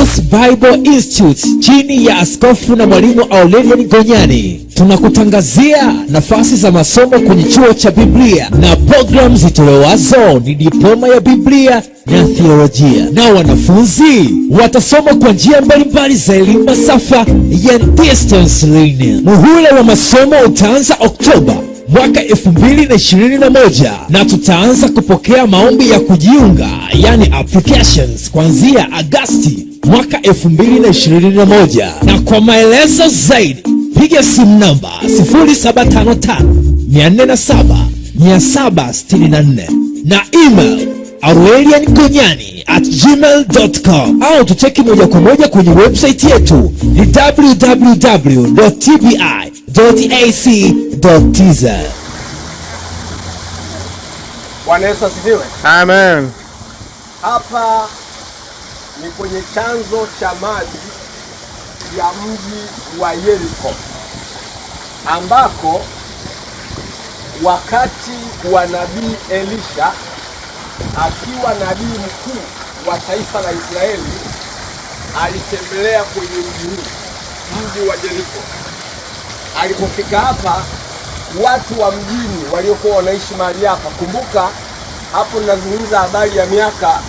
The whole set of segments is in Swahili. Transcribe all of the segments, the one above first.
Logos Bible Institute chini ya askofu na mwalimu Aurelian Gonyani tunakutangazia nafasi za masomo kwenye chuo cha Biblia na programu zitolewazo ni diploma ya Biblia na theolojia, na wanafunzi watasoma kwa njia mbalimbali za elimu masafa ya distance learning. Muhula wa masomo utaanza Oktoba mwaka 2021 na tutaanza kupokea maombi ya kujiunga, yani applications, kuanzia Agasti mwaka 2021. Na kwa maelezo zaidi piga simu namba 0755 407 764 na email aureliangonyani@gmail.com au tucheki moja kwa moja kwenye website yetu ni www.tbi.ac.tz. Bwana Yesu asifiwe. Amen. Hapa ni kwenye chanzo cha maji ya mji wa Yeriko ambako wakati wa nabii Elisha akiwa nabii mkuu wa taifa la Israeli alitembelea kwenye mji huu, mji wa Yeriko. Alipofika hapa, watu wa mjini waliokuwa wanaishi mahali hapa, kumbuka hapo ninazungumza habari ya miaka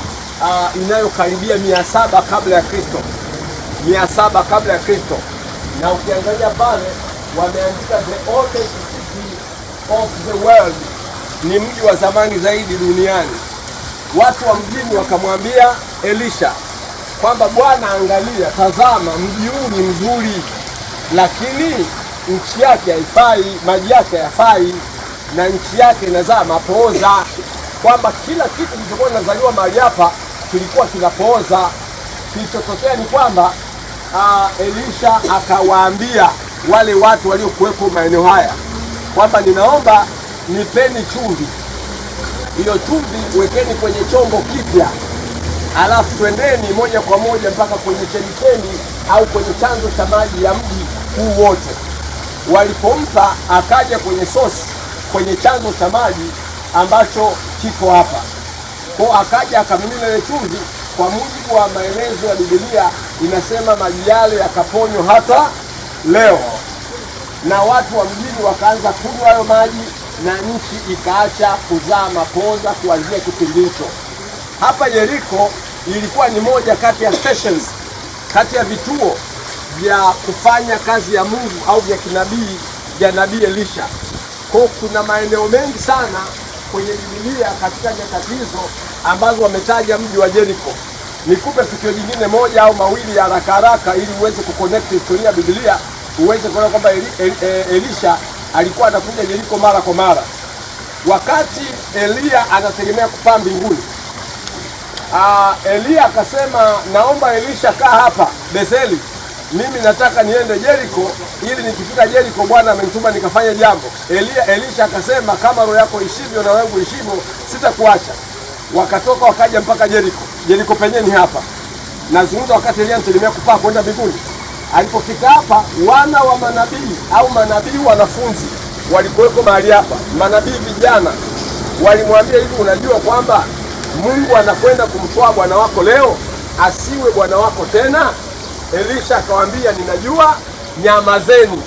inayokaribia 700 kabla ya Kristo, 700 kabla ya Kristo, na ukiangalia pale wameandika the oldest city of the world, ni mji wa zamani zaidi duniani. Watu wa mjini wakamwambia Elisha kwamba bwana, angalia, tazama, mji huu ni mzuri, lakini nchi yake haifai, maji yake hayafai, na nchi yake inazaa mapooza, kwamba kila kitu kilichokuwa kinazaliwa mahali hapa kilikuwa kinapooza. Kilichotokea ni kwamba Elisha akawaambia wale watu waliokuwepo maeneo haya kwamba ninaomba nipeni chumvi, hiyo chumvi wekeni kwenye chombo kipya, alafu twendeni moja kwa moja mpaka kwenye chemichemi au kwenye chanzo cha maji ya mji huu wote. Walipompa akaja kwenye source, kwenye chanzo cha maji ambacho kiko hapa kwa, akaja akamimina ile chumvi. Kwa mujibu wa maelezo ya Biblia inasema maji yale yakaponywa hata leo, na watu wa mjini wakaanza kunywa hayo maji na nchi ikaacha kuzaa mapoza kuanzia kipindi hicho. Hapa Yeriko ilikuwa ni moja kati ya stations, kati ya vituo vya kufanya kazi ya Mungu au vya kinabii vya nabii Elisha. Kwa kuna maeneo mengi sana kwenye Biblia katika nyakati hizo ambazo wametaja mji wa Yeriko. Nikupe tukio jingine moja au mawili ya haraka haraka ili uweze kuconnect historia ya Biblia, uweze kuona kwamba Elisha alikuwa anakuja Yeriko mara kwa mara. Wakati Eliya anategemea kupaa mbinguni, Eliya akasema, naomba Elisha kaa hapa Betheli, mimi nataka niende Yeriko ili nikifika Yeriko Bwana amenituma nikafanye jambo. Elisha akasema, kama roho yako ishivyo na wewe uishivyo, sitakuacha. Wakatoka wakaja mpaka Yeriko. Yeriko penyewe ni hapa. Nazungumza wakati Eliya anategemea kupaa kwenda mbinguni. Alipofika hapa, wana wa manabii au manabii wanafunzi walikuweko mahali hapa, manabii vijana walimwambia hivi, unajua kwamba Mungu anakwenda kumtwaa bwana wako leo asiwe bwana wako tena? Elisha akawaambia, ninajua, nyamazeni.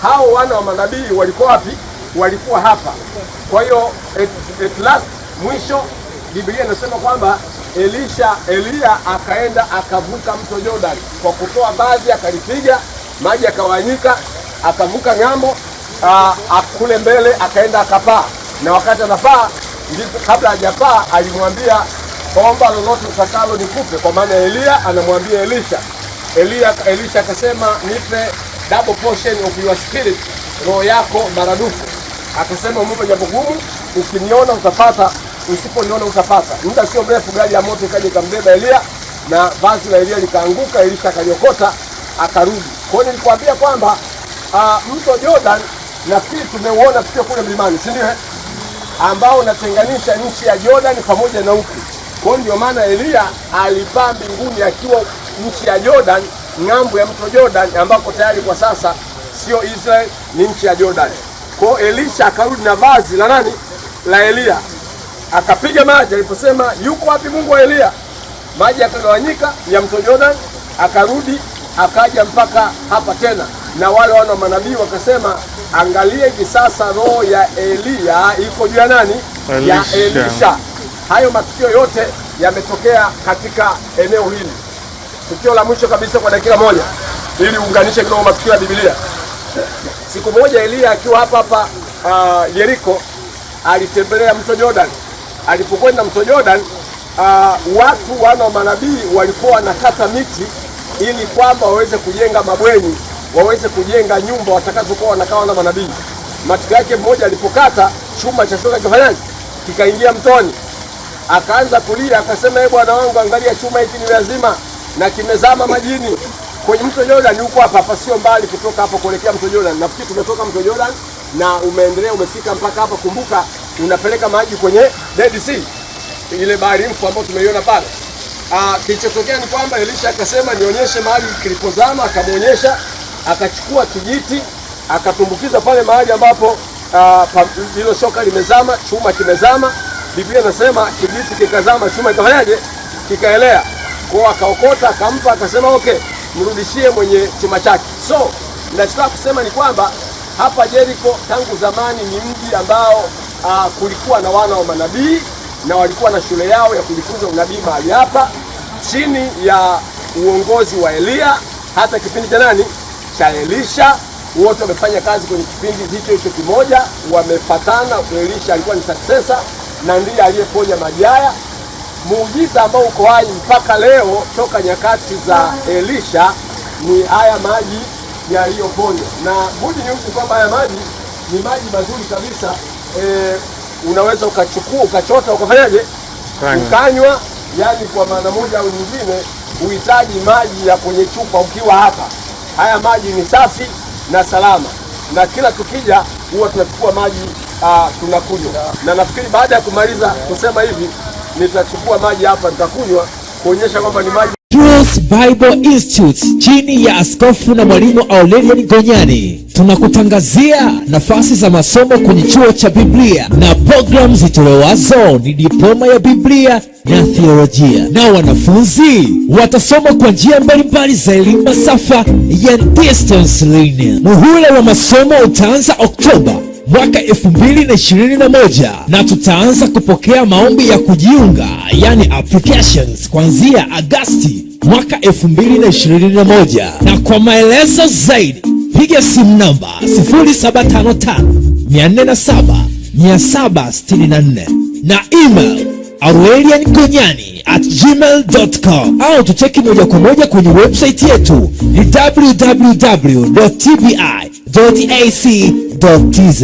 Hao wana wa manabii walikuwa wapi? Walikuwa hapa. Kwa hiyo at last, mwisho Biblia inasema kwamba Eliya akaenda akavuka mto Jordan kwa kutoa vazi, akalipiga maji yakawanyika, akavuka ng'ambo kule mbele akaenda akapaa, na wakati anapaa ndipo kabla hajapaa alimwambia, omba lolote utakalo nikupe. Kwa maana Eliya anamwambia Elisha. Elisha akasema nipe double portion of your spirit, roho yako maradufu. Akasema umeomba jambo gumu, ukiniona utapata, usiponiona utapata. Muda sio mrefu gari ya moto ikaja ikambeba Eliya na vazi la Eliya likaanguka, Elisha akaliokota akarudi. Kwa hiyo nilikwambia kwamba mto Jordan nafikiri tumeuona tukiwa kule mlimani, si ndio? Ambao unatenganisha nchi ya Jordan pamoja na huku. Kwa hiyo ndio maana Eliya alipaa mbinguni akiwa nchi ya Jordan, ng'ambo ya mto Jordan, ambako tayari kwa sasa sio Israel, ni nchi ya Jordan. Kwa hiyo Elisha akarudi na vazi la nani? La Eliya. Akapiga maji aliposema yuko wapi Mungu wa Eliya? Maji yakagawanyika ya mto Jordan. Akarudi akaja mpaka hapa tena, na wale wana manabii wakasema, angalia hivi sasa roho ya Eliya iko juu ya nani? Ya Elisha. Elisha. Hayo matukio yote yametokea katika eneo hili. Tukio la mwisho kabisa kwa dakika moja, ili uunganishe kidogo matukio ya Biblia. Siku moja Eliya akiwa hapa hapa Yeriko alitembelea mto Jordan. Alipokwenda mto Jordan, watu wana wa manabii walikuwa wanakata miti ili kwamba waweze kujenga mabweni, waweze kujenga nyumba watakazokuwa wanakaa na manabii. Matokeo yake mmoja alipokata chuma cha shoka kikafanyaje? Kikaingia mtoni. Akaanza kulia akasema, ee bwana wangu, angalia chuma hiki ni lazima na kimezama majini kwenye mto Jordan. Huko hapa hapa, sio mbali kutoka hapo kuelekea mto Jordan. Nafikiri tumetoka mto Jordan na umeendelea umefika mpaka hapa. Kumbuka unapeleka maji kwenye Dead Sea, ile bahari mfu ambayo tumeiona pale. Kilichotokea ni kwamba Elisha akasema nionyeshe mahali kilipozama, akamwonyesha, akachukua kijiti akatumbukiza pale mahali ambapo hilo shoka limezama, chuma kimezama. Biblia inasema kijiti kikazama, chuma ikafanyaje? Kikaelea. Kwa akaokota akampa, akasema okay, mrudishie mwenye chuma chake. So ninachotaka kusema ni kwamba hapa Jericho tangu zamani ni mji ambao kulikuwa na wana wa manabii na walikuwa na shule yao ya kujifunza unabii mahali hapa chini ya uongozi wa Eliya, hata kipindi cha nani cha Elisha, wote wamefanya kazi kwenye kipindi hicho hicho kimoja, wamefatana. Elisha alikuwa ni successor na ndiye aliyeponya maji haya. Muujiza ambao uko hai mpaka leo toka nyakati za Elisha ni haya maji yaliyoponywa, na good news ni kwamba haya maji ni maji mazuri kabisa. Unaweza ukachukua ukachota ukafanyaje, ukanywa. Yani kwa maana moja au nyingine, uhitaji maji ya kwenye chupa ukiwa hapa. Haya maji ni safi na salama, na kila tukija huwa tunachukua maji tunakunywa, na nafikiri baada ya kumaliza kusema hivi nitachukua maji hapa nitakunywa kuonyesha kwamba ni maji. Truth Bible Institute chini ya askofu na mwalimu Aurelian Gonyani tunakutangazia nafasi za masomo kwenye chuo cha Biblia na programu zitolewazo ni diploma ya Biblia na theolojia, na wanafunzi watasoma kwa njia mbalimbali za elimu masafa ya distance learning. Muhula wa masomo utaanza Oktoba mwaka 2021 na tutaanza kupokea maombi ya kujiunga, yani applications, kuanzia Agasti mwaka 2021. Na kwa maelezo zaidi piga simu namba 0755 407 764 na email aureliangonyani@gmail.com au tucheki moja kwa moja kwenye website yetu ni www.tbi.ac.tz.